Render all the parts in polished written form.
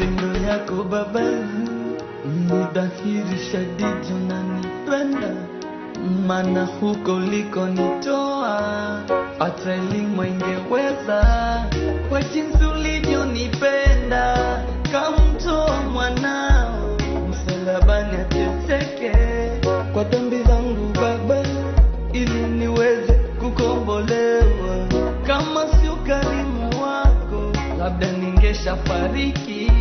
Matendo yako Baba ni dhahiri shadidi, unanipenda maana huko ulikonitoa hata elimu ingeweza. Kwa jinsi ulivyonipenda kamtoa mwanao msalabani ateseke kwa dhambi zangu Baba, ili niweze kukombolewa. Kama si ukarimu wako labda ningeshafariki.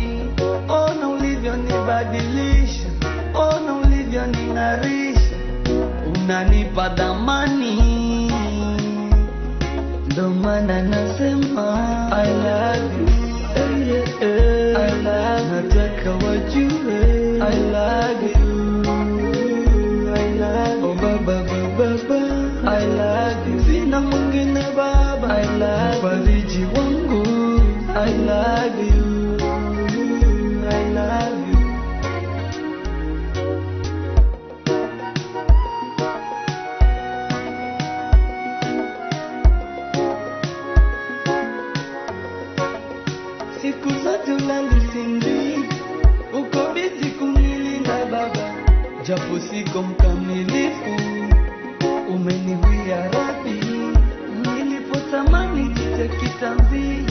Ona ulivyonibadilisha, ona ulivyoning'arisha, unanipa dhamani, ndo maana nasema I love you, eh, eh, I love you. Nataka wajue I love you, I love you. Oh baba, baba, I love you. Sina mwingine Baba, I love you. Fariji wangu, I love you, I love you. Siku zote unanisindikiza, uko busy kunilinda Baba, japo siko mkamilifu, umeniwia radhi. Nilipotamani jicho kitambi,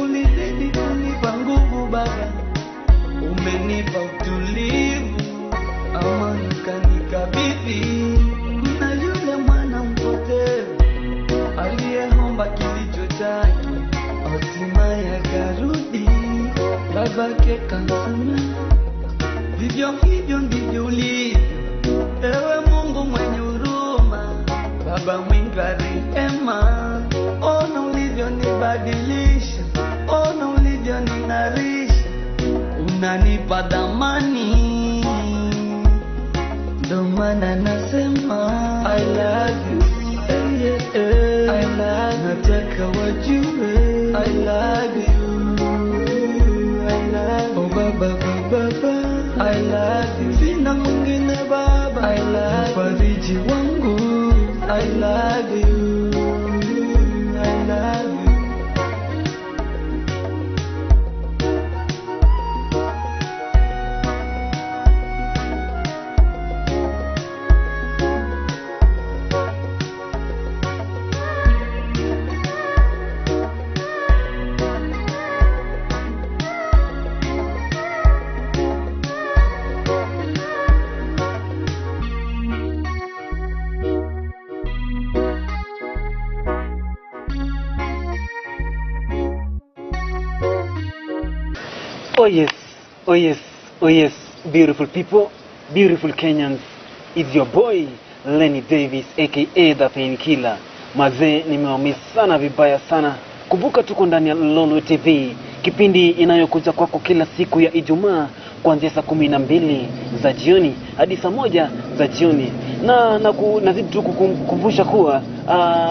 ulizidi kunipa nguvu Baba, umenipa utulivu, amani kanikabidhi. Na yule mwana mpotevu aliyeomba kilicho chake, hatimaye akarudi, babake kamsamehe. Vivyo hivyo ndivyo ulivyo, ewe Mungu mwenye huruma, Baba mwingi wa rehema. Ona ulivyonibadilisha, ona ulivyoning'arisha, unanipa dhamani, ndo maana nasema I love you, eh, eh, I love you. Nataka wajue I love you, I love you. Oh baba, baba, I love you. Sina mwingine Baba, I love you. Fariji wangu, I love you, I love you. Oh yes, oh yes, oh yes, beautiful people, beautiful Kenyans. It's your boy Lenny Davis aka The Painkiller. Mazee, nimewamiss sana vibaya sana. Kumbuka tuko ndani ya Lolwe TV, kipindi inayokuja kwako kila siku ya Ijumaa kuanzia saa 12 za jioni hadi saa 1 za jioni. Na nazidi tu kukumbusha kuwa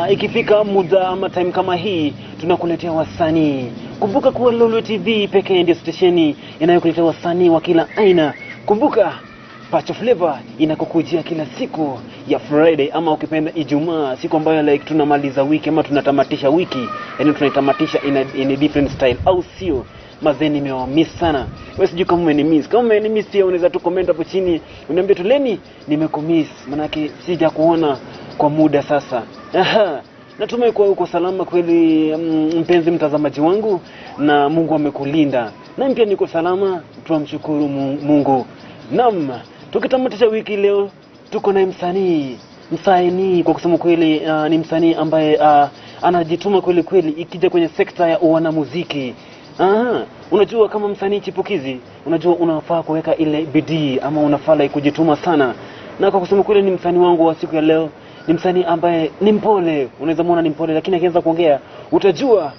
ikifika muda ama time kama hii tunakuletea wasanii. Kumbuka kuwa Lolwe TV pekee ndio stesheni inayokuletea wasanii wa kila aina. Kumbuka Pacho Flavor inakukujia kila siku ya Friday ama ukipenda Ijumaa, siku ambayo like tunamaliza wiki ama tunatamatisha wiki, yani tunaitamatisha in a different style, au sio? Mazee, nimewamiss sana. Wewe sijui kama umenimiss. Kama umenimiss pia unaweza tu comment hapo chini, uniambie tu Lenny nimekumiss, manake sijakuona kwa muda sasa. Aha. Natumai kuwa uko salama kweli, mpenzi mtazamaji wangu, na Mungu amekulinda. Na pia niko salama, tuamshukuru Mungu. Naam, tukitamatisha wiki leo tuko na msanii. Msanii kwa kusema kweli ni msanii ambaye anajituma kweli kweli ikija kwenye sekta ya wanamuziki. Unajua kama msanii chipukizi, unajua unafaa kuweka ile bidii ama unafaa like kujituma sana. Na kwa kusema kweli ni msanii wangu wa siku ya leo. Ni msanii ambaye ni mpole, unaweza muona ni mpole, lakini akianza kuongea utajua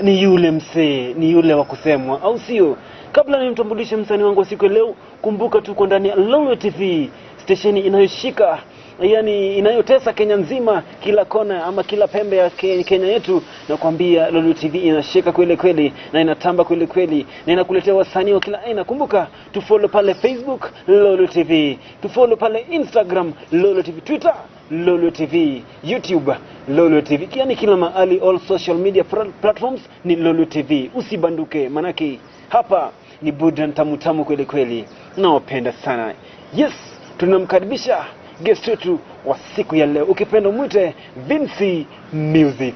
ni yule msee, ni yule wa kusemwa, au sio? Kabla nimtambulishe msanii wangu wa siku ya leo, kumbuka tuko ndani ya Lolwe TV, stesheni inayoshika, yani inayotesa Kenya nzima, kila kona ama kila pembe ya Kenya yetu. Nakwambia Lolwe TV inashika kweli kweli na inatamba kweli kweli na inakuletea wasanii wa kila aina. Kumbuka tufollow pale Facebook Lolwe TV, tufollow pale Instagram Lolwe TV, Twitter Lolwe TV, YouTube Lolwe TV, yani kila mahali, all social media platforms ni Lolwe TV. Usibanduke, manake hapa Ni burudani tamu tamu kweli kweli, nawapenda sana. Yes, tunamkaribisha guest wetu wa siku ya leo, ukipenda mwite Vincy Music.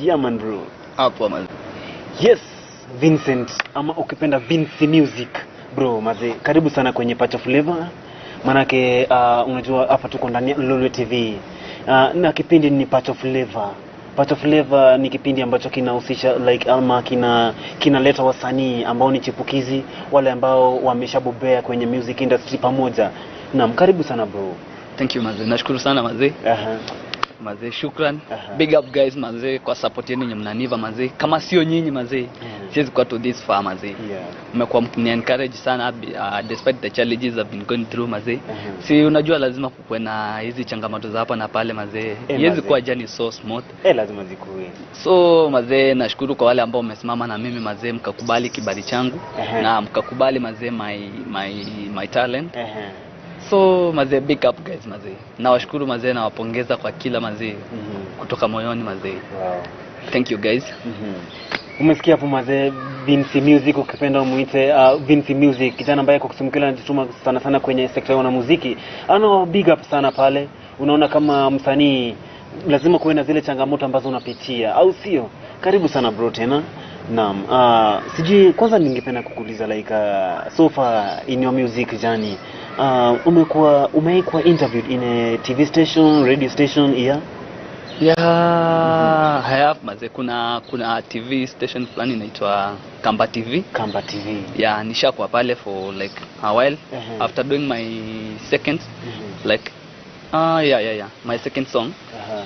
Yeah man bro. Hapo man. Yes, Vincent ama ukipenda Vincy Music bro, maze, karibu sana kwenye Pacha Flavor. Manake unajua hapa tuko ndani ya Lolwe TV na kipindi ni Pacha Flavor. Pacha Flavor ni kipindi ambacho kinahusisha like ama kinaleta wasanii ambao ni chipukizi, wale ambao wameshabobea kwenye music industry pamoja. Naam, karibu sana bro. Thank you mazee. Nashukuru sana mazee. Mazee, shukran. Big up guys mazee kwa support yenu yenye mnaniva mazee. Kama sio nyinyi mazee, siwezi kuwa to this far mazee. Mmekuwa mkini encourage sana despite the challenges I've been going through mazee. Si unajua lazima kukuwe na hizi changamoto za hapa na pale mazee. Iwezi kuwa journey so smooth. Lazima zikuwe. So mazee, nashukuru kwa wale ambao mmesimama na mimi mazee, mkakubali kibali changu na mkakubali mazee my talent. So mazee, big up guys mazee. Nawashukuru mazee, nawapongeza kwa kila mazee kutoka moyoni mazee. Wow. Thank you guys. Umesikia hapo mazee, Vincy Music, ukipenda umuite Vincy Music, kijana ambaye kwa kusema kweli anajituma sana sana kwenye sekta ya wanamuziki. Ana big up sana pale. Unaona kama msanii lazima kuwe na zile changamoto ambazo unapitia, au sio? Karibu sana bro tena. Naam, sijui kwanza ningependa kukuuliza like so far in your music journey, umeikuwa interviewed in a TV station, radio station, yeah? Yeah, I have mazee. Kuna TV station fulani inaitwa Kamba TV. Kamba TV. Yeah, nishakuwa pale for like a while after doing my second like yeah my second song.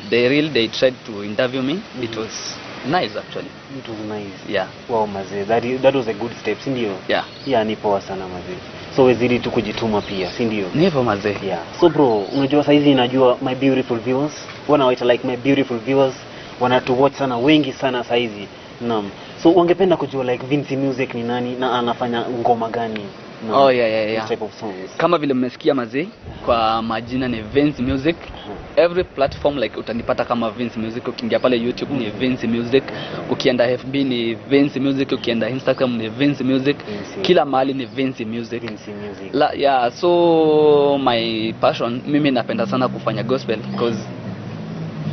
They tried to interview me. It was nice actually. It was nice. Yeah. Wow mazee, that was a good step, si ndio? Yeah. Yeah, ni poa sana mazee. So wezidi tu kujituma pia, si ndio? Ni hivyo mazee. Yeah. So bro, unajua saizi najua my beautiful viewers, wanawaita like my beautiful viewers, wanatu watch sana wengi sana saizi. Naam. So wangependa kujua like Vincy Music ni nani na anafanya ngoma gani? Naam. Oh yeah. This type of songs. Kama vile mmesikia mazee, kwa majina ni Vincy Music. Every platform like utanipata kama Vincy Music. Ukiingia pale YouTube ni Vincy Music, ukienda FB ni Vincy Music, ukienda Instagram ni Vincy Music. Vincy. Kila mahali ni Vincy Music. Vincy Music. Yeah, so my passion, mimi napenda sana kufanya gospel because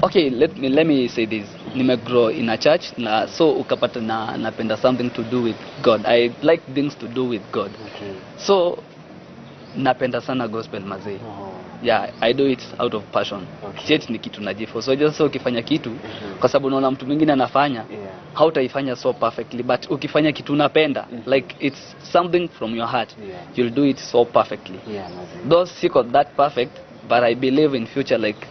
okay, let me say this. Nime grow in a church na so ukapata na napenda something to do with God. I like things to do with God. Okay. So napenda sana gospel mazee. Yeah, I do it out of passion. Okay. Church ni kitu najifunza. So just ukifanya kitu kwa sababu unaona mtu mwingine anafanya, hautaifanya so perfectly, but ukifanya kitu unapenda, like it's something from your heart, you'll do it so perfectly. Yeah, mazee. Though siko that perfect, but I believe in future like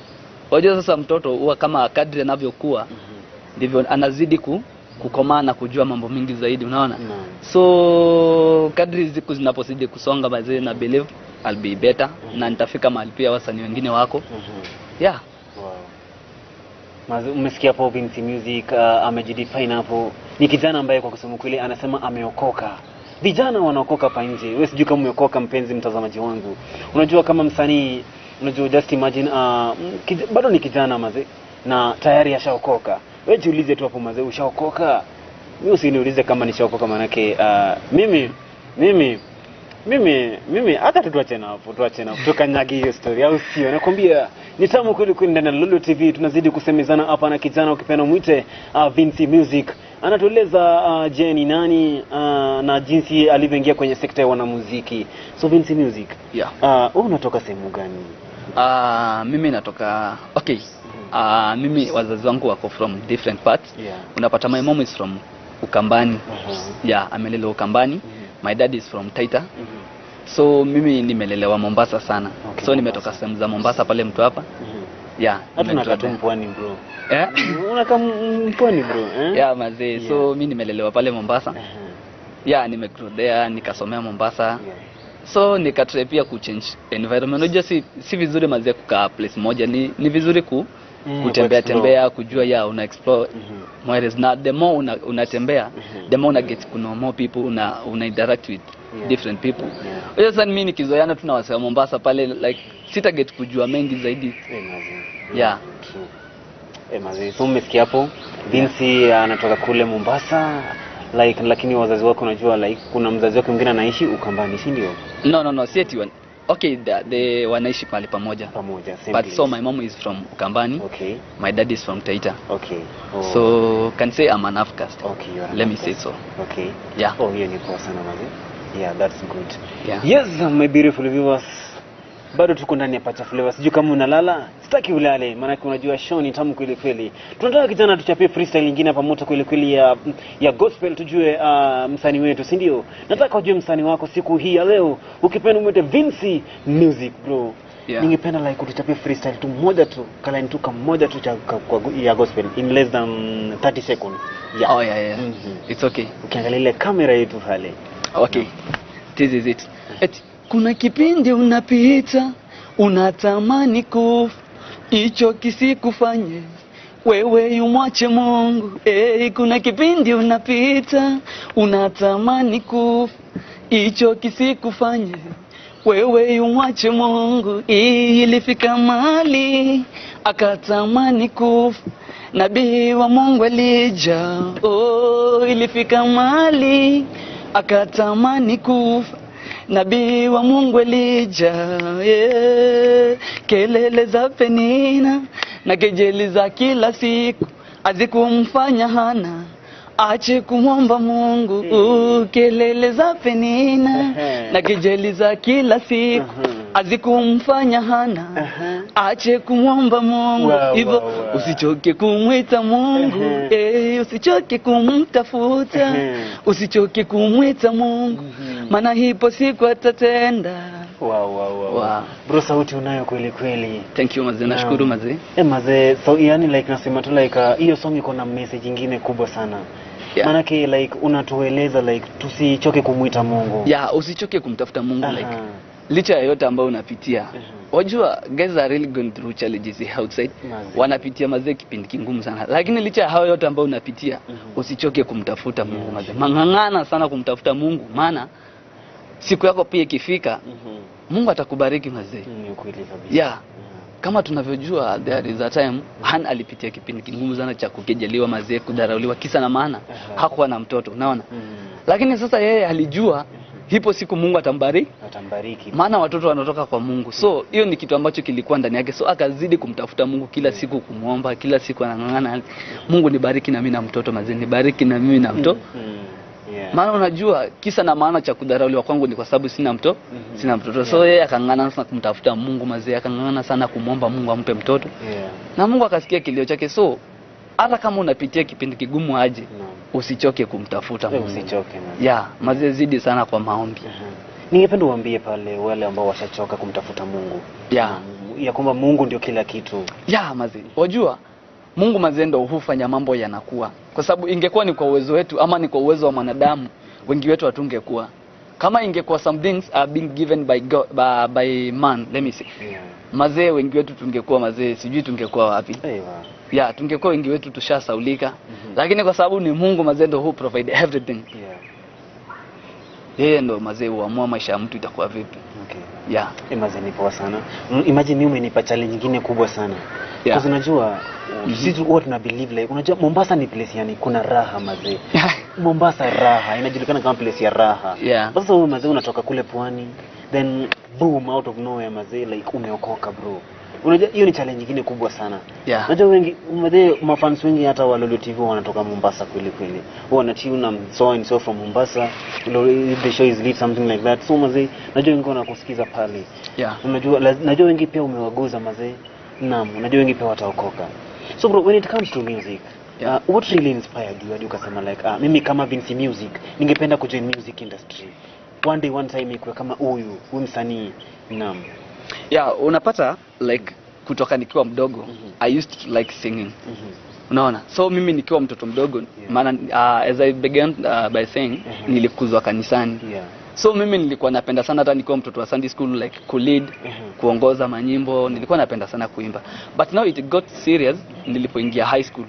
wajua sasa mtoto huwa kama kadri anavyokuwa ndivyo anazidi kukomaa na kujua mambo mingi zaidi, unaona? So kadri siku zinapozidi kusonga mazee, na believe I'll be better na nitafika mahali pia wasanii wengine wako. Yeah. Wow. Mazu, umesikia hapo Vincy Music amejidefine hapo. Ni kijana ambaye kwa kusema kweli anasema ameokoka. Vijana wanaokoka hapa nje. Wewe sijui kama umeokoka mpenzi mtazamaji wangu. Unajua kama msanii, unajua just imagine bado ni kijana mazee na tayari ashaokoka. Wewe jiulize tu hapo mazee, ushaokoka? Mimi usiniulize kama nishaokoka manake mimi hata tu tuache na hapo, tukanyage hiyo story, au sio? Nakwambia ni tamu kweli kweli ndani ya Lolwe TV tunazidi kusemezana hapa na kijana ukipenda muite Vincy Music. Anatueleza je ni nani na jinsi alivyoingia kwenye sekta ya wanamuziki. So Vincy Music, Yeah. wewe unatoka sehemu gani? Mimi natoka okay. Mimi wazazi wangu wako from different parts. Yeah. Unapata my mom is from Ukambani. Yeah, amelelewa Ukambani. My dad is from Taita. So mimi nimelelewa Mombasa sana. Okay, so nimetoka sehemu za Mombasa pale Mtwapa. Yeah, Hata unakaa tu mpwani bro. Eh? Unakaa mpwani bro, eh? Yeah, mazee. Yeah. So mimi nimelelewa pale Mombasa. Yeah, nimegrow there, nikasomea Mombasa. Yeah. So nikatry pia kuchange environment. Unajua si vizuri mazee kukaa place moja, ni vizuri kutembea tembea, kujua ya una explore more. Na the more unatembea, the more una get to know more people, una interact with different people. Unajua sasa mimi nikizoeana tu na wasee wa Mombasa pale like sita get kujua mengi zaidi. Yeah. Mazee. So umesikia hapo Vincy anatoka kule Mombasa. Like lakini wazazi wako unajua like kuna mzazi wako mwingine anaishi Ukambani, si ndio? No, si eti okay, they wanaishi pale pamoja. Pamoja, same But place. so my mom is from Ukambani. Okay. My dad is from Taita. Okay. Oh. So can say I'm an half caste. Okay, you are an Let me half say caste. so. Okay. Yeah. Oh, hiyo ni poa sana mazee. Yeah, that's good. Yeah. Yes, my beautiful viewers. Bado tuko ndani ya Pacha Flavor. Sijui kama unalala, sitaki ulale, maanake unajua show ni tamu kweli kweli. Tunataka kijana tuchapie freestyle nyingine hapa moto kweli kweli ya gospel, tujue msanii wetu, si ndio? Nataka ujue msanii wako siku hii ya leo. Ukipenda umwite Vinci Music bro. Yeah. Ningependa like utuchapie freestyle tu moja tu, kalaini tu kamoja tu ya gospel in less than 30 seconds. Yeah. Oh yeah. It's okay. Ukiangalia ile kamera yetu pale. Okay. This is it. Eti, kuna kipindi unapita unatamani kufa, hicho kisikufanye wewe umwache Mungu. Hey, kuna kipindi unapita unatamani kufa, hicho kisikufanye wewe umwache Mungu. Ilifika mahali akatamani kufa, nabii wa Mungu Elija. Oh, ilifika mahali akatamani kufa, nabii wa Mungu Elija. Yeah. Kelele za Penina na kejeli za kila siku hazikumfanya Hana ache kumwomba Mungu. Kelele za Penina na kejeli za kila siku hazikumfanya Hana ache kumwomba Mungu. Hivyo usichoke kumwita Mungu, usichoke kumtafuta, usichoke kumwita Mungu, maana hipo siku atatenda. Wow. Bro, sauti unayo kweli kweli. Thank you mazee, nashukuru mazee. Mazee, so yani like nasema tu like hiyo song iko na message nyingine kubwa sana. Yeah. Manake like unatueleza like tusichoke kumuita Mungu. Yeah, usichoke kumtafuta Mungu. Like licha ya yote ambayo unapitia. Wajua guys are really going through challenges outside. Wanapitia mazee kipindi kigumu sana. Lakini licha ya hayo yote ambayo unapitia, usichoke kumtafuta Mungu mazee. Mang'ang'ana sana kumtafuta Mungu, maana siku yako pia ikifika, Mungu atakubariki mazee. Ni kweli kabisa. Yeah. Kama tunavyojua there is a time Hana alipitia kipindi kigumu sana cha kukejeliwa mazee, kudharauliwa, kisa na maana hakuwa na mtoto, unaona? Lakini sasa yeye alijua hipo siku Mungu atambariki. Atambariki. Maana watoto wanatoka kwa Mungu. So hiyo ni kitu ambacho kilikuwa ndani yake. So akazidi kumtafuta Mungu kila siku, kumuomba kila siku, anang'ang'ana, Mungu nibariki na mimi na mtoto mazee, nibariki na mimi na mtoto. Yeah. Maana unajua kisa na maana cha kudharauliwa kwangu ni kwa sababu sina mtoto, sina mtoto. So yeye akang'ang'ana sana kumtafuta Mungu mazee, akang'ang'ana sana kumuomba Mungu ampe mtoto. Na Mungu akasikia kilio chake. So hata kama unapitia kipindi kigumu aje, usichoke kumtafuta Mungu. Usichoke mazee. Yeah, mazee zidi sana kwa maombi. Ningependa uambie pale wale ambao washachoka kumtafuta Mungu. Yeah. Ya kwamba Mungu ndio kila kitu. Yeah, mazee. Wajua Mungu mazee ndio hufanya mambo yanakuwa. Kwa sababu ingekuwa ni kwa uwezo wetu ama ni kwa uwezo wa mwanadamu, wengi wetu hatungekuwa. Kama ingekuwa some things are being given by God, by man, let me say. Yeah. Mazee wengi wetu tungekuwa mazee, sijui tungekuwa wapi. Yeah, tungekuwa wengi wetu tushasaulika. Lakini kwa sababu ni Mungu mazee ndio who provide everything. Yeah. Yeye ndo mazee huamua maisha ya mtu itakuwa vipi. Okay. Yeah. Mazee ni poa sana. Imagine mimi umenipa challenge nyingine kubwa sana. Yeah. Kwa unajua sisi wote tuna believe like unajua Mombasa ni place yani kuna raha mazee. Mombasa raha inajulikana kama place ya raha. Yeah. Sasa wewe mazee unatoka kule pwani, then boom out of nowhere mazee like umeokoka bro. Unajua hiyo ni challenge nyingine kubwa sana. Yeah. Unajua wengi mazee mafans wengi hata wa Lolio TV wanatoka Mombasa kweli kweli. Wao wanatune na so and so from Mombasa. The show is lit something like that. So mazee najua wengi wanakusikiza pale. Yeah. Unajua najua wengi pia umewaguza mazee. Naam, unajua wengi pia wataokoka. So bro, when it comes to music, Yeah. what really inspired you hadi ukasema like mimi kama Vinci Music ningependa kujoin music industry. One day one time ikuwe kama huyu msanii. Naam. Yeah, unapata like kutoka nikiwa mdogo, I used to like singing. Unaona? So mimi nikiwa mtoto mdogo, maana as I began by saying, nilikuzwa kanisani. Yeah. So mimi nilikuwa napenda sana hata nikiwa mtoto wa Sunday school like kulead, kuongoza manyimbo, nilikuwa napenda sana kuimba. But now it got serious nilipoingia high school.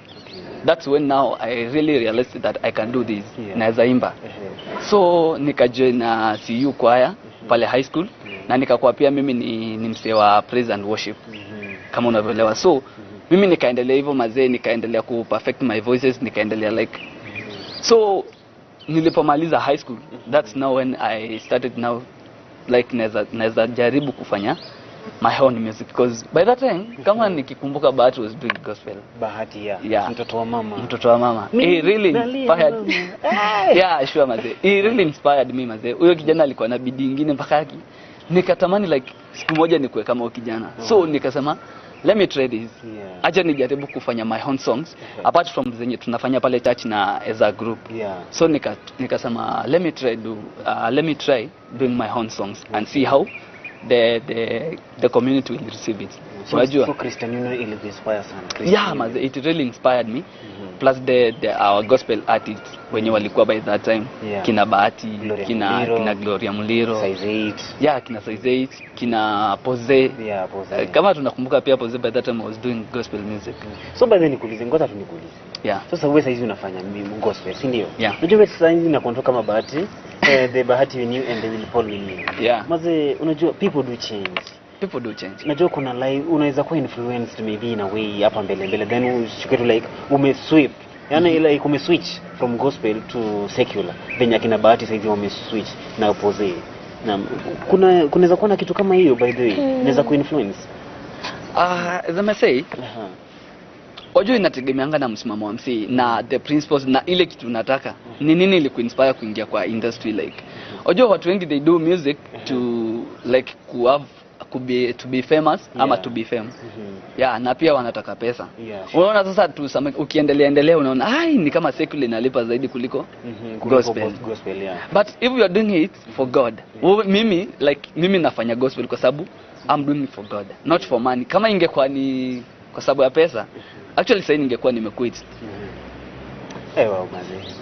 That's when now I really realized that I can do this. Yeah. Naweza imba. So nikajoin CU choir pale high school, na nikakuwa pia mimi ni msee wa praise and worship. Kama unavyoelewa. So mimi nikaendelea hivyo mazee, nikaendelea ku perfect my voices, nikaendelea like so nilipomaliza high school, that's now when I started now like naweza jaribu kufanya my own music, because by that time kama nikikumbuka Bahati was doing gospel. Bahati, yeah. Yeah. Mtoto wa mama. Mtoto wa mama. He really inspired. Yeah, sure mazee. He really inspired me mazee. Huyo kijana alikuwa na bidii nyingine mpaka yake. Nikatamani like siku moja nikuwe kama huyo kijana. So nikasema let me try this. Yeah. Acha nijaribu kufanya my own songs apart from zenye tunafanya pale church na as a group. Yeah. So nikasema let me try let me try doing my own songs and see how the community will receive it. So Christian Union ilikuinspire sana. Yeah, man, it really inspired me. Plus the our gospel artists wenye walikuwa by that time, Yeah. kina Bahati, Gloria kina Muliro, kina Gloria Muliro, Size 8. Yeah, kina Size 8, kina Pose. Yeah, Pose. Kama tunakumbuka pia Pose by that time was doing gospel music. So by then nikuulize, ngoja tu nikuulize. Yeah. Sasa wewe saizi unafanya gospel, si ndio? Yeah. Unajua wewe saizi unakontrol kama Bahati, the Bahati we knew and the Will Paul we knew. Yeah. Maze, unajua people do change. People do change. Najua kuna live unaweza kuwa influenced maybe in a way hapa mbele mbele, then ushuke tu like umesweep. Yaani like umeswitch from gospel to secular. Then akina Bahati saizi wameswitch na Pose. Na kuna kunaweza kuwa na kitu kama hiyo by the way. Inaweza kuinfluence. As I may say, wajua inategemeanga na msimamo wa msee na the principles na ile kitu unataka. Ni nini ilikuinspire kuingia kwa industry like? Wajua watu wengi they do music to like ku have to be famous ama to be famous. Yeah, na pia wanataka pesa. Yeah, sure. Unaona sasa tu ukiendelea endelea unaona ai ni kama secular inalipa zaidi kuliko gospel. Gospel, yeah. But if you are doing it for God, mimi like mimi nafanya gospel kwa sababu I'm doing it for God, not for money. Kama ingekuwa ni kwa sababu ya pesa, actually sasa ningekuwa nimequit. Wow, mazee.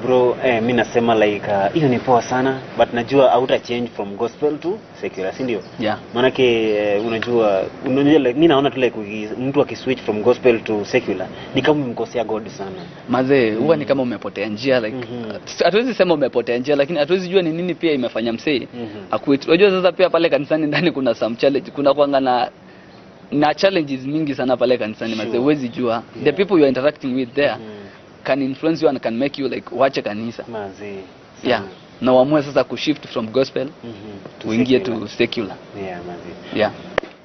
Bro, mimi nasema like hiyo ni poa sana, but najua hauta change from gospel to secular, si ndio? Yeah. Maanake unajua like mimi naona tu like mtu akiswitch from gospel to secular ni kama umemkosea God sana. Mazee, huwa ni kama umepotea njia like hatuwezi sema umepotea njia, lakini hatuwezi jua ni nini pia imefanya msee akuit. Unajua sasa pia pale kanisani ndani kuna some challenge, kuna kwanga na challenges mingi sana pale kanisani. Sure. Mazee, huwezi jua the people you are interacting with there can influence you and can make you like wache kanisa. Mazee. Yeah. Na uamue sasa kushift from gospel uingie to secular. Yeah, mazee. Yeah.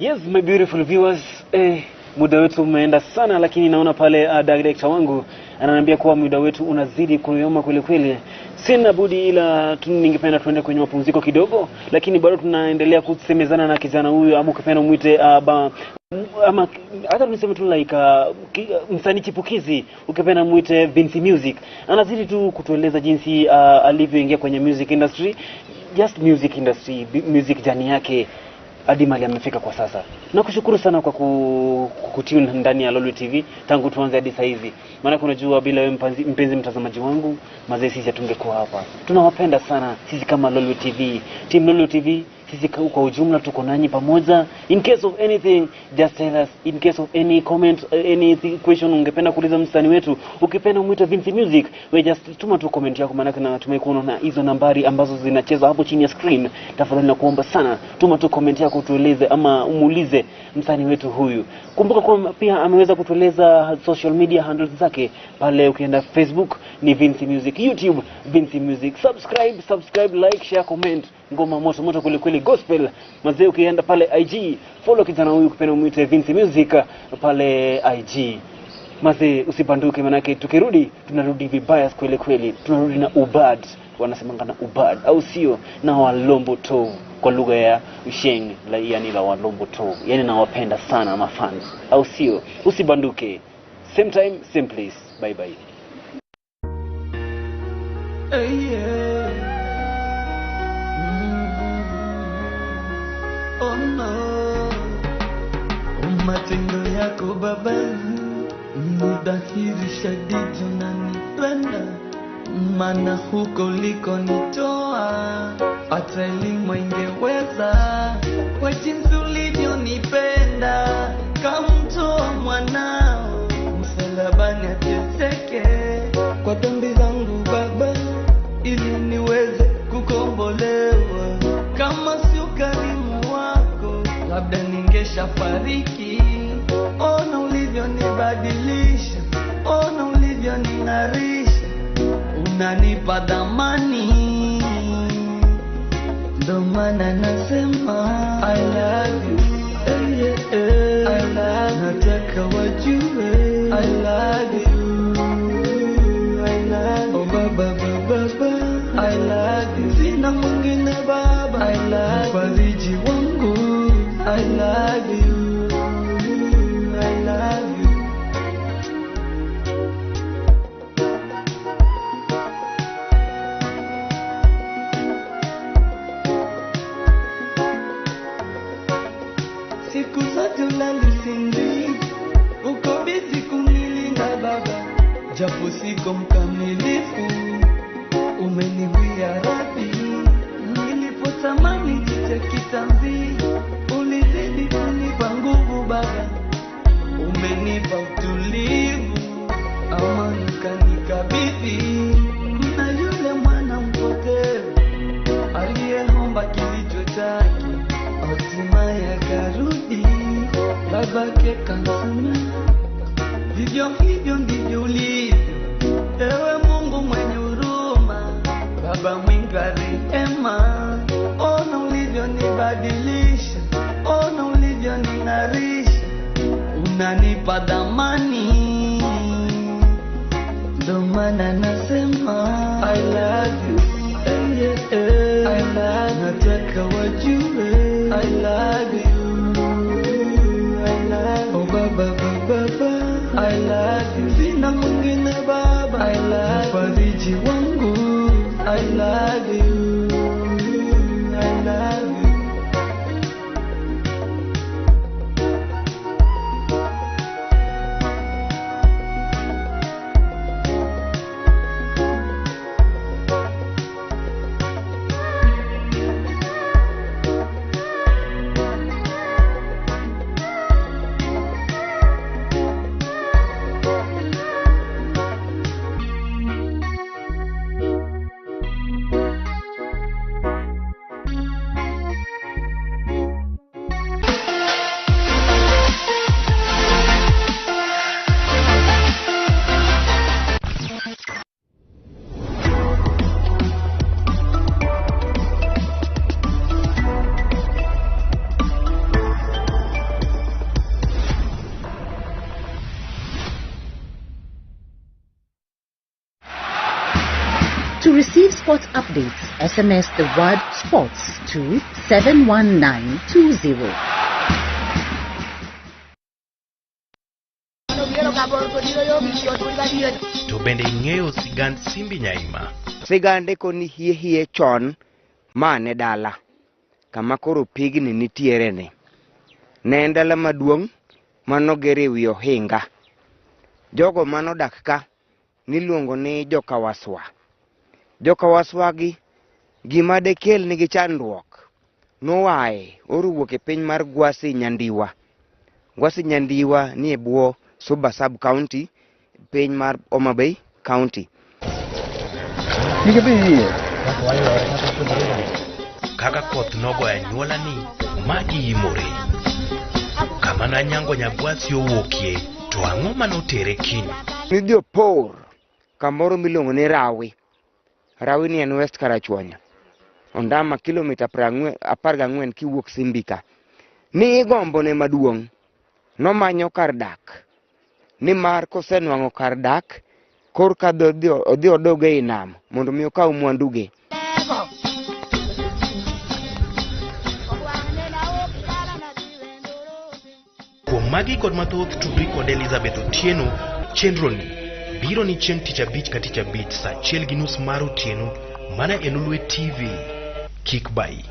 Yes, my beautiful viewers, muda wetu umeenda sana, lakini naona pale director wangu ananiambia kuwa muda wetu unazidi kuyoma kweli kweli. Sina budi ila ningependa tuende kwenye mapumziko kidogo, lakini bado tunaendelea kusemezana na kijana huyu, ama ukipenda muite ama hata niseme tu like msanii chipukizi, ukipenda muite Vincy Music. Anazidi tu kutueleza jinsi alivyoingia kwenye music industry, just music industry, music journey yake hadi mahali amefika kwa sasa. Nakushukuru sana kwa kutune ndani ya Lolwe TV tangu tuanze hadi sasa hivi. Maana unajua bila wewe mpenzi mtazamaji wangu, mazee sisi hatungekuwa hapa. Tunawapenda sana sisi kama Lolwe TV. Team Lolwe TV sisi kwa ujumla tuko nanyi pamoja. In case of anything, just tell us. In case of any comment, any question ungependa kuuliza msanii wetu, ukipenda umuite Vincy Music, we just tuma tu comment yako, maana natumai kuona hizo nambari ambazo zinacheza hapo chini ya screen. Tafadhali nakuomba sana, tuma tu comment yako tueleze ama umuulize msanii wetu huyu. Kumbuka kwamba pia ameweza kutueleza social media handles zake pale. Ukienda Facebook ni Vincy Music, YouTube Vincy Music. Subscribe, like, share, comment. Ngoma moto moto kweli kweli gospel. Mazee, ukienda pale IG follow kijana huyu, ukipenda umuite Vincy Music pale IG. Mazee, usibanduke, manake tukirudi tunarudi vibaya kweli kweli. Tunarudi na ubad, wanasemanga na ubad, au sio? Na Walombo Tovu kwa lugha ya Usheng, yani la Walombo Tovu. Yani nawapenda sana mafans, au sio? Usibanduke. Same time, same place. Bye bye. Hey, yeah. Oh no, matendo yako baba ni dhahiri shadidi, unanipenda maana huko ulikonitoa hata elimu ingeweza. Kwa jinsi ulivyonipenda kamtoa mwanao msalabani ateseke kwa dhambi zangu baba, ili niweze kukombolewa. Kama si ukarimu wako labda ningeshafariki. Ona ulivyonibadilisha, ona ulivyoningarisha, una unanipa dhamani, ndo maana nasema I love you. I love you. Nataka wajue I love you. I love you. Oh baba baba, I love you. Sina mwingine baba, I love you. Fariji wangu, I love you. I love you. Siku zote ulalisindi, uko busy kunilinda baba, japo siko mkamilifu, umeniwia radhi. Nilipotamani jiche kitambi, ulizidi kunipa nguvu baba, umenipa utulivu, amani kanikabidhi. Na yule mwana mpotevu aliyeomba kilicho chake, hatimaye akarudi, babake kamsamehe. Vivyo hivyo ndivyo ulivyo, ewe Mungu mwenye huruma, Baba mwingi wa rehema. Ona ulivyonibadilisha, ona ulivyoning'arisha, unanipa dhamani, ndo maana nasema I love you. I love you. Nataka wajue I love you. I love you. Oh baba baba, I love you. Sina mwingine baba, I love you. Fariji wangu, I love you. I love you. To receive sports updates, SMS the word SPORTS to 71920. To bende ing'eyo sigand Simbi Nyaima? Sigande koni hie hie chon ma ne dala kama koro pigni nitiere ni. Ne en dala maduong' manogere wi ohinga. Jogo manodak ka niluongo ni Jokawaswa. Jokawaswa gi gima dekel nigi chandruok noae orowuok e piny mar Gwasi Nyandiwa. Gwasi Nyandiwa ni e bwo Suba Sub County, piny mar Homa Bay County. Kaka koth nogo e anyuola ni magi imore. Kama Nanyango Nyagwasi owuokie, to ang'o manotere kiny? Nidhi opor kamoro miluongo ni Rawi. Rawi ni en West Karachuonyo. Ondama kilomita 14 kiwuok Simbika. Ni igombo ne maduong' nomanyo kar dak. Nimar kosenwang'o kar dak, korka odhi odog ei nam mondo mi okaw mwanduge. Kuom magi kod mathoth tudri kod Elizabeth Otieno, chenro ni biro ni chieng' tich abich ka tich abich saa 1:30 mar otieno mana e Lolwe TV. Kik bai.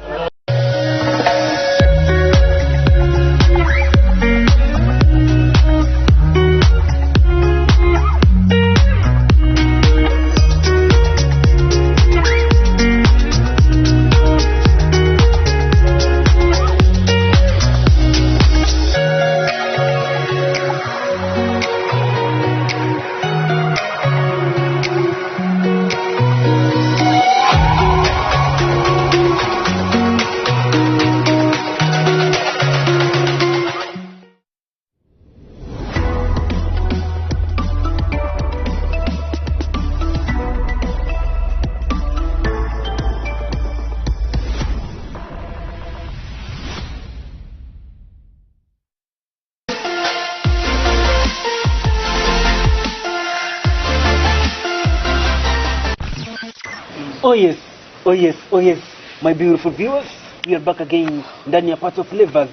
Oh yes, oh yes, oh yes, my beautiful viewers, we are back again ndani ya Pacho Flavaz.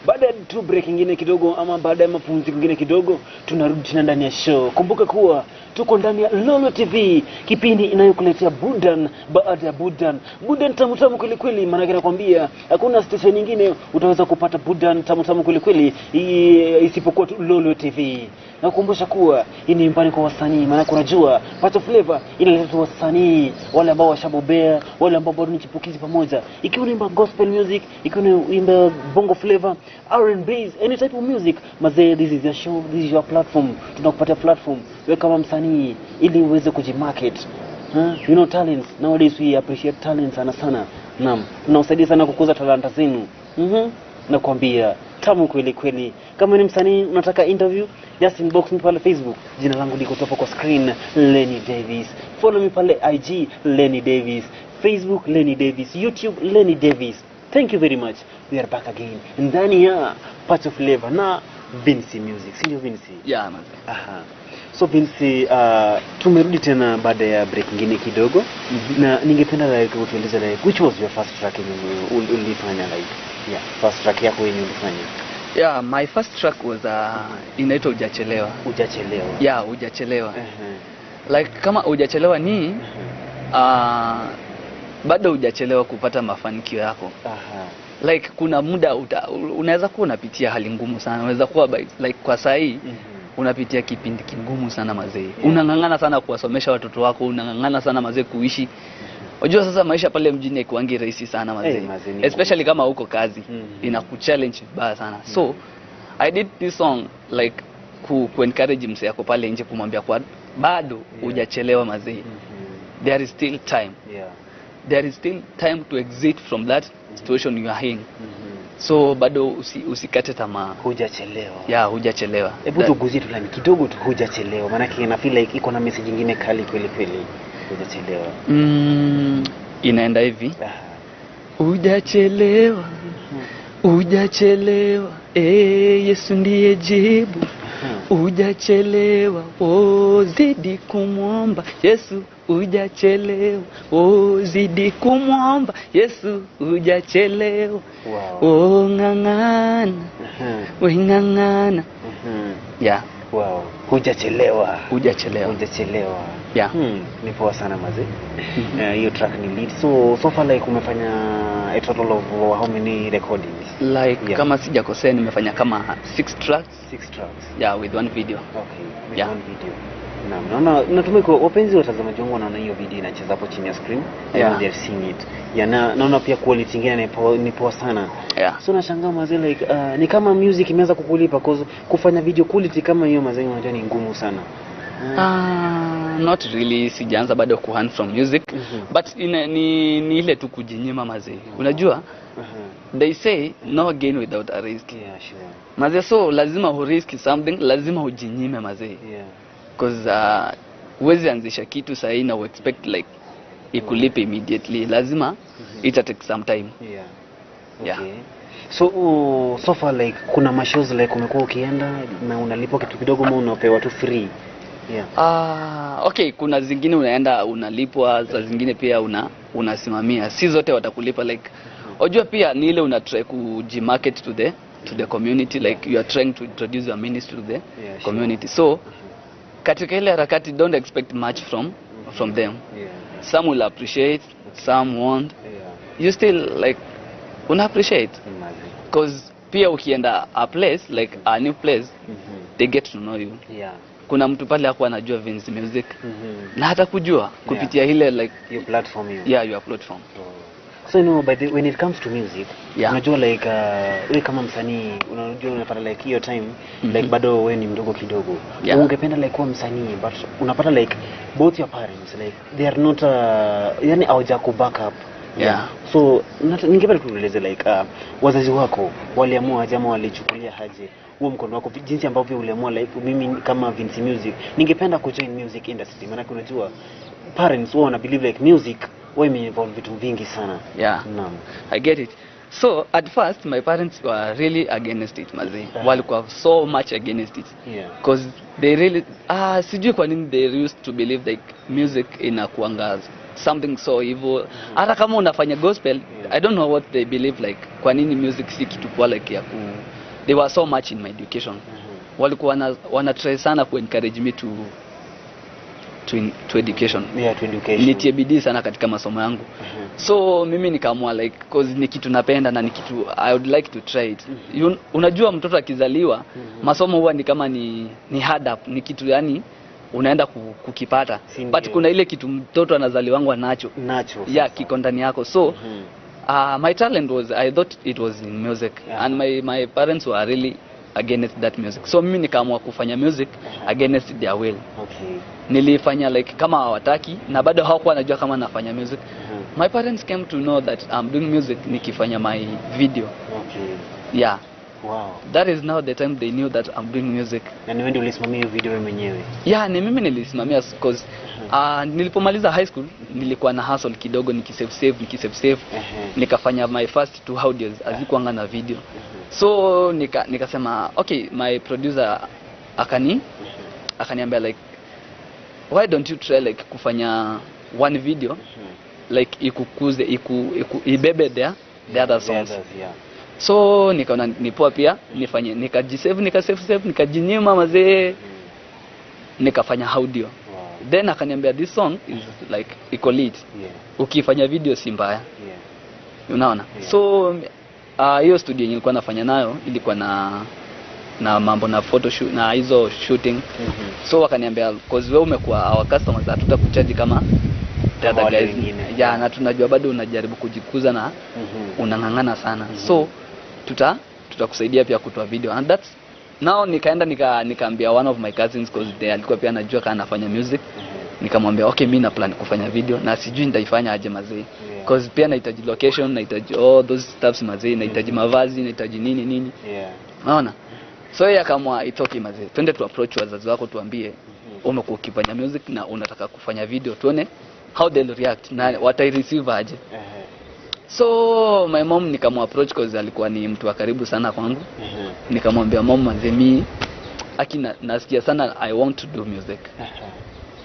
Baada ya tu break ingine kidogo ama baada ya mapumziko ingine kidogo, tunarudi tena ndani ya show. Kumbuka kuwa tuko ndani ya Lolo TV, kipindi inayokuletea burdan baada ya burdan. Burdan tamu tamu kweli kweli, maana nakwambia hakuna station nyingine utaweza kupata burdan tamu tamu kweli kweli isipokuwa tu Lolo TV. Nakukumbusha kuwa hii ni nyumbani kwa wasanii, maana unajua Pacho Flavaz inaleta tu wasanii wale ambao washabobea, wale ambao bado ni chipukizi pamoja. Ikiwa unaimba gospel music, ikiwa unaimba bongo flavor, R&B, any type of music, mazee, this is your show, this is your platform. Tunakupatia platform wewe kama msanii ili uweze kujimarket. Huh? You know talents. Nowadays we appreciate talents sana sana. Naam, tunawasaidia sana kukuza talanta zenu. Nakwambia tamu kweli kweli. Kama ni msanii unataka interview, just inbox me pale Facebook. Jina langu liko hapo kwa screen, Lenny Davis. Follow me pale IG, Lenny Davis. Facebook, Lenny Davis. YouTube, Lenny Davis. Thank you very much. We are back again ndani ya Pacho Flavaz na Vinci Music. Si ndio Vinci? Yeah, man. Aha. So Vinci, tumerudi tena baada ya break nyingine kidogo. Na ningependa like utueleze like which was your first track yenye ulifanya like, yeah, first track yako yenye ulifanya. Yeah, my first track was inaitwa Hujachelewa. Hujachelewa. Yeah, Hujachelewa. Like kama hujachelewa ni bado hujachelewa kupata mafanikio yako. Like kuna muda unaweza kuwa unapitia hali ngumu sana. Unaweza kuwa like kwa saa hii unapitia kipindi kigumu sana mazee. Unang'ang'ana sana kuwasomesha watoto wako, unang'ang'ana sana mazee kuishi. Unajua sasa maisha pale mjini haikuangi rahisi sana mazee. Hey, mazee ni Especially kama uko kazi, inakuchallenge vibaya sana. So I did this song like ku encourage msee yako pale nje, kumwambia kwa bado hujachelewa mazee. There is still time. There is still time to exit from that situation you are in. So bado usikate tamaa. Hujachelewa. Yeah, hujachelewa. Hebu tuguzie tu line kidogo tu, hujachelewa. Maana yake na feel like iko na message nyingine kali kweli kweli. Hujachelewa. Inaenda hivi. Hujachelewa. Hujachelewa. Yesu ndiye jibu. Hujachelewa. Oh, zidi kumwomba Yesu. Hujachelewa. Oh, zidi kumwomba Yesu. Hujachelewa. Wow. Oh, ng'ang'ana. We ng'ang'ana. Yeah. Wow. Hujachelewa. Hujachelewa. Hujachelewa. Yeah. Ni poa sana mazee. Hiyo track ni lead. So far like umefanya a total of how many recordings? Like Yeah. kama sijakosea nimefanya kama 6 tracks. 6 tracks. Yeah, with one video. Okay, with Yeah. one video. Naam, naona natumai kwa wapenzi watazamaji wangu wanaona hiyo video inacheza hapo chini ya screen. I know Yeah. they are seeing it. Yeah, na naona pia quality nyingine ni poa sana. Yeah. So nashangaa mazee like ni kama music imeanza kukulipa cause kufanya video quality kama hiyo mazee unajua ni ngumu sana. Not really, sijaanza bado ku earn from music. But ni ile tu kujinyima mazee. Unajua? They say no gain without a risk. Yeah, sure. Mazee, so lazima urisk something, lazima ujinyime mazee. Yeah. Cause huwezi anzisha kitu sahi na expect like ikulipe immediately. Lazima ita take some time. Yeah. Yeah. Okay. So so far like kuna mashows like umekuwa ukienda na unalipwa kitu kidogo ama unapewa tu free? Yeah. Okay, kuna zingine unaenda unalipwa, za zingine pia unasimamia. Si zote watakulipa like unajua pia ni ile una try kujimarket to the community, like you are trying to introduce your ministry to the Yeah, sure. community. So katika ile harakati don't expect much from them. Yeah. Some will appreciate, some won't. Yeah. You still like una appreciate Mazee. because pia ukienda a place like a new place, they get to know you. Yeah. Kuna mtu pale hakuwa anajua Vinci Music na hata kujua kupitia ile like Your platform hiyo. Yeah, your platform. So you know, by the, when it comes to music, Yeah. unajua like wewe kama msanii unajua unapata like hiyo time like bado wewe ni mdogo kidogo. Yeah. Ungependa like kuwa msanii but unapata like both your parents like they are not yani hawaja back up. Yeah. So ningependa tueleze like wazazi wako waliamua aje ama walichukulia aje huo mkono wako, jinsi ambavyo uliamua like mimi kama Vinci Music ningependa kujoin music industry, maana unajua parents wao wana believe like music wao imeinvolve vitu vingi sana. Yeah. Naam. I get it. So at first my parents were really against it mazee. Walikuwa so much against it. Cause they really sijui kwa nini they used to believe like music inakuanga something so evil. Hata kama unafanya gospel, I don't know what they believe, like kwa nini music si kitu kwa like ya ku, they were so much in my education. Walikuwa wana try sana ku encourage me to education. Yeah, to education. Nitie bidii sana katika masomo yangu. So mimi nikaamua like cause ni kitu napenda na ni kitu I would like to try it. Unajua mtoto akizaliwa masomo huwa ni kama ni hard up, ni kitu yani unaenda kukipata. But kuna ile kitu mtoto anazaliwangwa nacho. Yeah, kiko ndani yako. So my talent was, I thought it was in music. And my parents were really against that music. So mimi nikaamua kufanya music against their will. Nilifanya like kama hawataki na bado hawakuwa wanajua kama nafanya music. My parents came to know that I'm doing music nikifanya my video. Yeah. Wow. That is now the time they knew that I'm doing music. Na ni wewe ndio ulisimamia hiyo video wewe mwenyewe? Yeah, ni mimi nilisimamia because nilipomaliza high school nilikuwa na hustle kidogo, nikisave save. Nikafanya my first 2 audios hazikuanga na video. So nikasema okay, my producer akaniambia like why don't you try like kufanya one video like ikukuze ibebe the other songs. So nikaona ni poa pia nifanye, nikajisave nikasave nikajinyima mazee, nikafanya audio. Then akaniambia this song is like iko lit. Ukifanya video si mbaya. Unaona? So hiyo studio nilikuwa nafanya nayo ilikuwa na mambo na photoshoot na hizo shooting. So wakaniambia cause wewe umekuwa our customers, hatutakucharge kama the other guys. Yeah, na tunajua bado unajaribu kujikuza na unang'ang'ana sana. So tutakusaidia pia kutoa video. And that's now nikaenda nikaambia one of my cousins cause they alikuwa pia anajua kana anafanya music. Nikamwambia okay, mimi na plan kufanya video na sijui nitaifanya aje mazee. Cause pia nahitaji location, nahitaji all those stuffs mazee, nahitaji mavazi, nahitaji nini nini. Unaona? So yeye akaamua it's okay mazee, twende tu approach wazazi wako tuambie umekuwa ukifanya music na unataka kufanya video, tuone how they'll react na watai receive aje. So my mom nikamu approach cause alikuwa ni mtu wa karibu sana kwangu. Nikamwambia mom mazee, mimi akina nasikia sana I want to do music.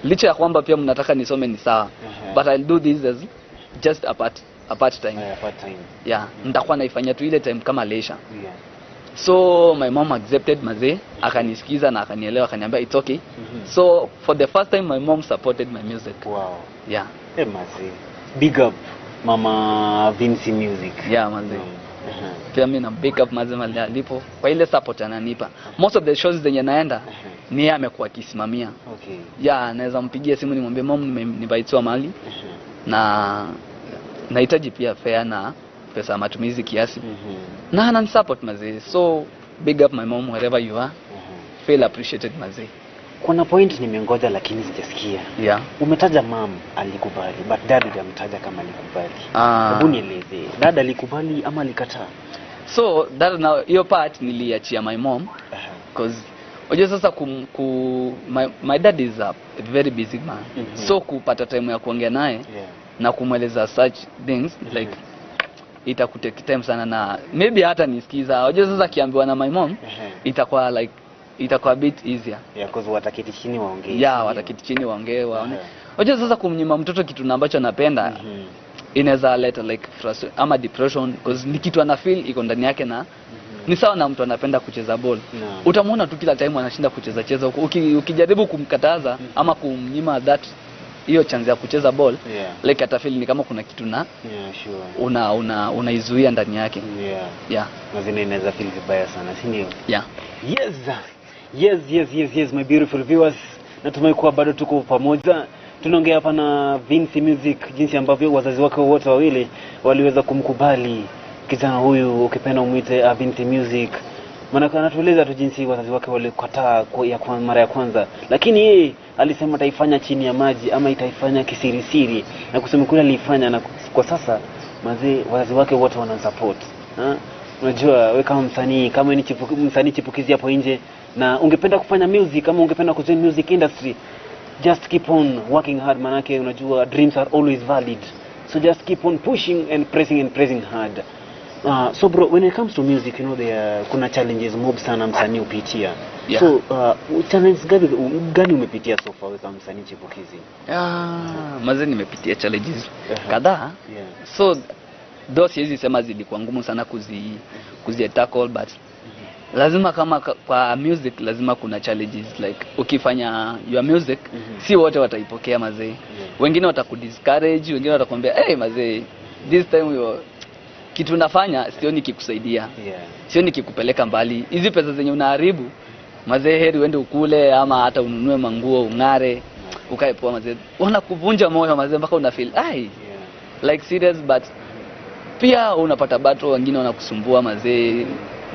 Licha ya kwamba pia mnataka nisome ni sawa, but I'll do this as just a part time. Part time. Yeah, nitakuwa naifanya tu ile time kama leisure. So my mom accepted mazee, akanisikiza na akanielewa, akaniambia it's okay. So for the first time my mom supported my music. Wow. Yeah. Hey mazee, big up Mama Vinci Music. Yeah mazee. Pia mimi na big up mazee mali alipo kwa ile support ananipa. Most of the shows zenye naenda ni yeye amekuwa akisimamia. Yeah, naweza mpigia simu nimwambie mom nimeinvitewa mahali na nahitaji pia fare na pesa matumizi kiasi. Na anani support mazee. So big up my mom wherever you are. Feel appreciated mazee. Kuna point nimengoja lakini sijasikia. Yeah. Umetaja mom alikubali, but dad hujamtaja kama alikubali. Hebu nieleze, dad alikubali ama alikataa? So that now hiyo part niliachia my mom cause unajua sasa my dad is a very busy man. So kupata time ya kuongea naye na kumweleza such things like itakutake time sana na maybe hata nisikiza. Unajua sasa akiambiwa na my mom itakuwa like itakuwa a bit easier. Yeah, cause wataketi chini waongee. Yeah, wataketi chini waongee waone. Unajua sasa kumnyima mtoto kitu ambacho anapenda inaweza leta like frustration ama depression cause ni kitu ana feel iko ndani yake na ni sawa na mtu anapenda kucheza ball. Utamuona tu kila time anashinda kucheza cheza huko. Ukijaribu kumkataza ama kumnyima that hiyo chance ya kucheza ball, like atafeel ni kama kuna kitu na unaizuia ndani yake. Yeah. Na zina inaweza feel vibaya sana, si ndio? Yeah. Yes. Yes, yes, yes, yes, my beautiful viewers. Natumai kuwa bado tuko pamoja. Tunaongea hapa na Vinci Music jinsi ambavyo wazazi wake wote wawili waliweza kumkubali kijana huyu, ukipenda umuite Vinci Music. Maana anatueleza tu jinsi wazazi wake walikataa kwa mara ya kwanza, lakini yeye alisema ataifanya chini ya maji ama itaifanya kisirisiri, na kusema kweli alifanya, na kwa sasa mazee wazazi wake wote wanamsupport. Unajua wewe kama msanii, kama ni msanii chipukizi hapo nje na ungependa kufanya music kama ungependa kujoin music industry, just keep on working hard, manake unajua dreams are always valid. So just keep on pushing and pressing and pressing hard. So bro, when it comes to music, you know, there kuna challenges mob sana msanii upitia. Yeah. So challenges gani umepitia so far kama msanii chipukizi? Mazee nimepitia challenges kadhaa. So though siwezi sema zilikuwa ngumu sana kuzi tackle, but lazima kama kwa music lazima kuna challenges, like ukifanya your music si wote wataipokea mazee. Wengine watakudiscourage, wengine watakwambia hey mazee, this time you kitu unafanya sioni kikusaidia. Sioni kikupeleka mbali. Hizi pesa zenye unaharibu mazee, heri uende ukule ama hata ununue manguo ungare ukae poa mazee. Wanakuvunja moyo mazee mpaka una feel ai like serious, but pia unapata battle, wengine wanakusumbua mazee.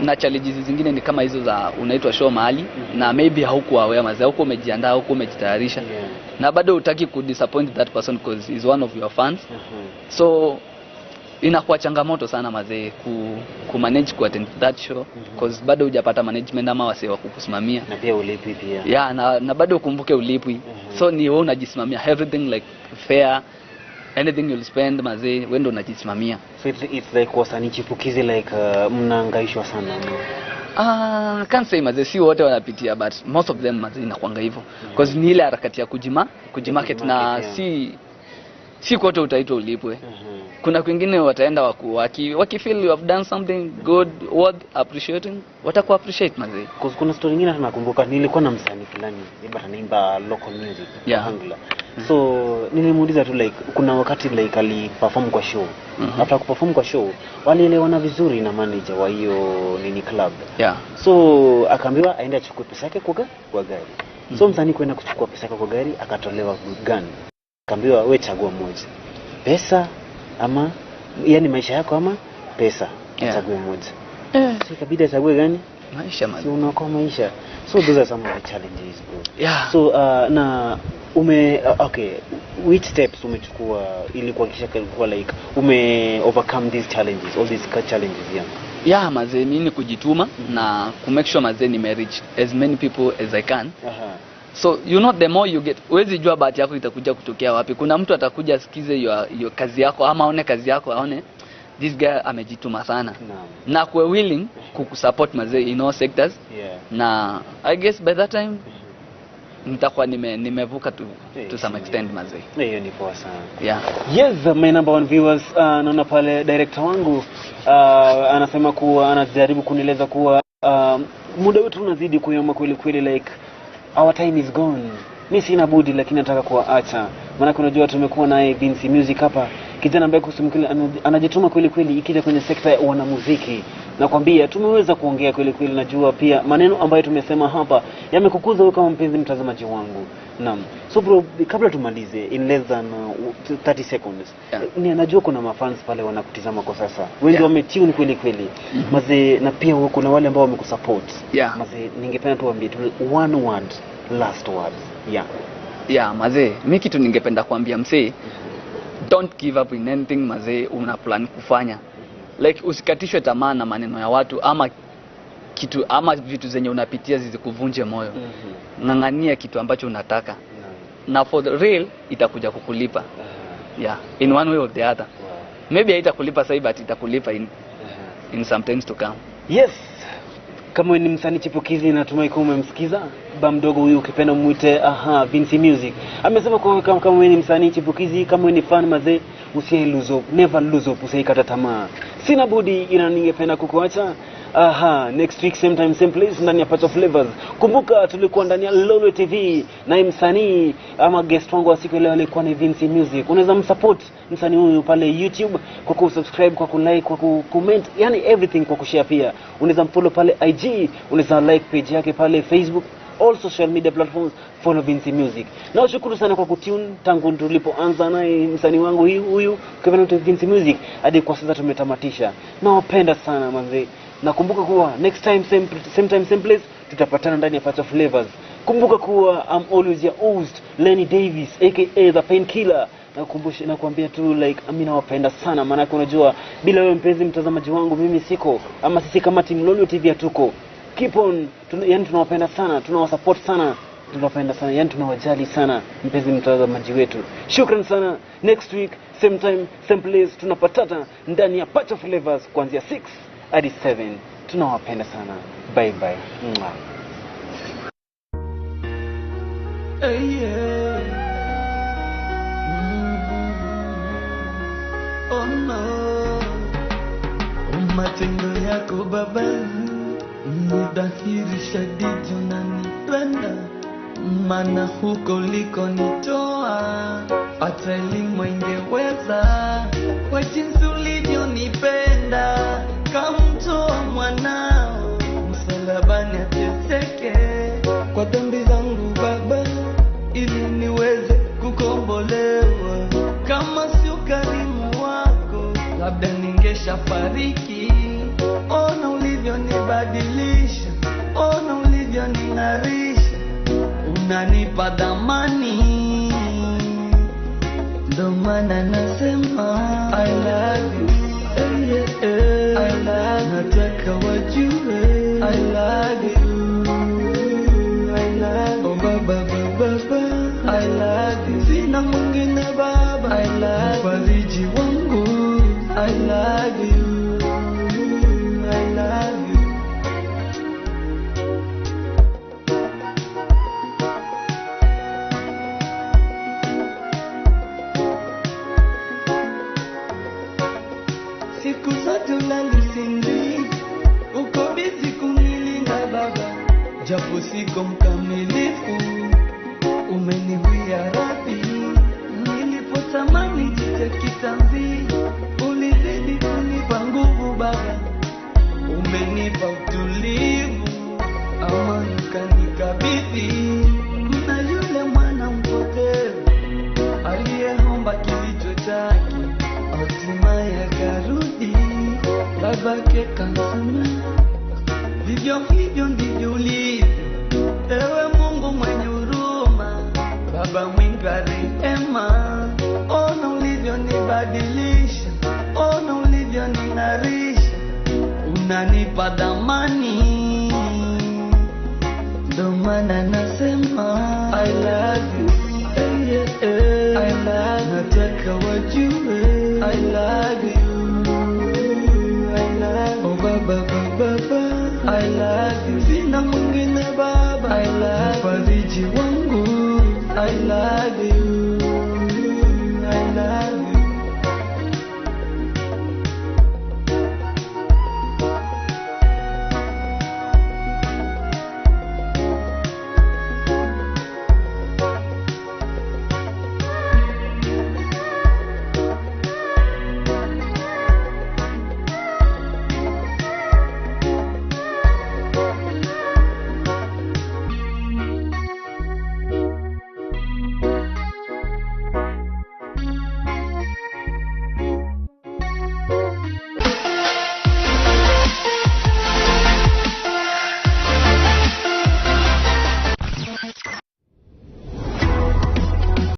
Na challenges zingine ni kama hizo za unaitwa show mahali na maybe haukuwa aware mazee, haukuwa umejiandaa, haukuwa umejitayarisha. Na bado hutaki ku disappoint that person because he's one of your fans. So inakuwa changamoto sana mazee ku manage ku attend that show because bado hujapata management ama wasee wa kukusimamia. Na pia ulipi pia. Yeah, na bado ukumbuke ulipwi. So ni wewe unajisimamia everything, like fair, anything you'll spend mazee wewe ndio unajisimamia. So it's like wasanii chipukizi like mnahangaishwa sana. Can't say mazee si wote wanapitia, but most of them mazee inakuanga hivyo. Because ni ile harakati ya kujimarket na si kote utaitwa ulipwe. Kuna kwingine wataenda waki feel you have done something good worth appreciating, wataku appreciate mazee. Because kuna story nyingine tunakumbuka, nilikuwa na msanii fulani anaimba local music, Hangla. So nilimuuliza tu like kuna wakati like aliperform kwa show. After kuperform kwa show walielewana vizuri na manager wa hiyo nini club. So akaambiwa aende achukue pesa yake kwa gari. So msanii kwenda kuchukua pesa yake kwa gari akatolewa gun. Akaambiwa wewe chagua moja, pesa ama yani maisha yako ama pesa. Chague moja. So ikabidi achague gani? Maisha man. So unaokoa maisha. So those are some of the challenges bro. So na okay, which steps umechukua ili kuhakikisha kuwa like ume overcome these challenges, all these challenges? Yeah mazee, mimi kujituma na ku make sure mazee nime reach as many people as I can. So you know, the more you get, huwezi jua bahati yako itakuja kutokea wapi. Kuna mtu atakuja asikize your kazi yako ama aone kazi yako, aone this guy amejituma sana. Na kuwe willing kukusupport mazee in all sectors. Na I guess by that time nitakuwa nimevuka to some extent mazee. Hiyo ni poa sana. Yes, my number one viewers, naona pale director wangu anasema kuwa anajaribu kunieleza kuwa muda wetu unazidi kuyoma kweli kweli, like our time is gone. Mimi sina budi lakini nataka kuwaacha. Maana unajua tumekuwa naye Vincy Music hapa, kijana ambaye kusema kweli anajituma kweli kweli ikija kwenye sekta ya wanamuziki. Nakwambia tumeweza kuongea kweli kweli, najua pia maneno ambayo tumesema hapa yamekukuza wewe kama mpenzi mtazamaji wangu. Naam. So bro, kabla tumalize in less than 30 seconds. Ni najua kuna mafans pale wanakutizama kwa sasa. Wengi wametune kweli kweli. Mazee, na pia kuna wale ambao wamekusupport. Mazee, ningependa tuambie tu one word, last words. Mazee, mimi kitu ningependa kuambia msee, don't give up in anything mazee una plan kufanya. Like usikatishwe tamaa na maneno ya watu ama kitu ama vitu zenye unapitia zizikuvunje moyo. Ng'ang'ania kitu ambacho unataka. Na for the real itakuja kukulipa. In one way or the other. Maybe haitakulipa sasa but itakulipa in some times to come. Yes. Kama ni msanii chipukizi natumai kuwa umemsikiza ba mdogo huyu, ukipenda muite Vincy Music. Amesema kwa kama wewe ni msanii chipukizi, kama wewe ni fan mazee, usiye lose hope, never lose hope, usikate tamaa. Sina budi ila ningependa kukuacha. Next week same time same place ndani ya Pacho Flavors. Kumbuka tulikuwa ndani ya Lolwe TV na msanii ama guest wangu wa siku leo alikuwa ni Vincy Music. Unaweza msupport msanii huyu pale YouTube kwa kusubscribe, kwa kulike, kwa kucomment, yani everything, kwa kushare pia. Unaweza mfollow pale IG, unaweza like page yake pale Facebook, all social media platforms, follow Vincy Music. Na washukuru sana kwa kutune tangu tulipoanza naye msanii wangu huyu Kevin Vincy Music hadi kwa sasa tumetamatisha. Nawapenda sana manze. Nakumbuka kuwa next time same time same place tutapatana ndani ya Pacho Flavors. Kumbuka kuwa I'm always your host Lenny Davis aka The Painkiller. Nakukumbusha na kuambia tu like mimi nawapenda sana, maana unajua bila wewe mpenzi mtazamaji wangu mimi siko, ama sisi kama team Lolwe TV hatuko. Keep on, yani tunawapenda sana, tunawasupport sana. Tunawapenda sana, yani tunawajali sana mpenzi mtazamaji wetu. Shukran sana. Next week same time same place tunapatana ndani ya Pacha Flavors kuanzia 6 hadi 7. Tunawapenda sana. Bye bye. Mwah. Hey, yeah. Oh no, matendo yako Baba ni dhahiri shadidi, unanipenda maana huko ulikonitoa hata elimu ingeweza. Kwa jinsi ulivyonipenda kamtoa mwanao msalabani ateseke kwa dhambi zangu Baba, ili niweze kukombolewa. Kama si ukarimu wako labda ningeshafariki. Ona ulivyonibadilisha, ona ulivyoning'arisha, unanipa dhamani, ndo maana nasema I love you. Hey, yeah, hey. I love you. Nataka wajue I love you. I love you. Oh baba, baba, I love you. Sina mwingine baba, I love you. Mfariji wangu, I love you. I love you. Siku zote unanisinzi, uko bizi kunilinda baba, japo siko mkamilifu, umeniwia radhi. Nilipotamani jiche kitambi, ulizidi kunipa nguvu baba, umenipa utulivu, amani kanikabidhi. Na yule mwana mpotevu aliyeomba kilicho chake, hatimaye akarudi, babake kamsamehe. Vivyo hivyo ndivyo ulivyo, ewe Mungu mwenye huruma, Baba mwingi wa rehema. Ona ulivyonibadilisha, ona ulivyoning'arisha, unanipa dhamani, ndo maana nasema I love you. Hey, yeah, hey. I love you. Nataka wajue I love you.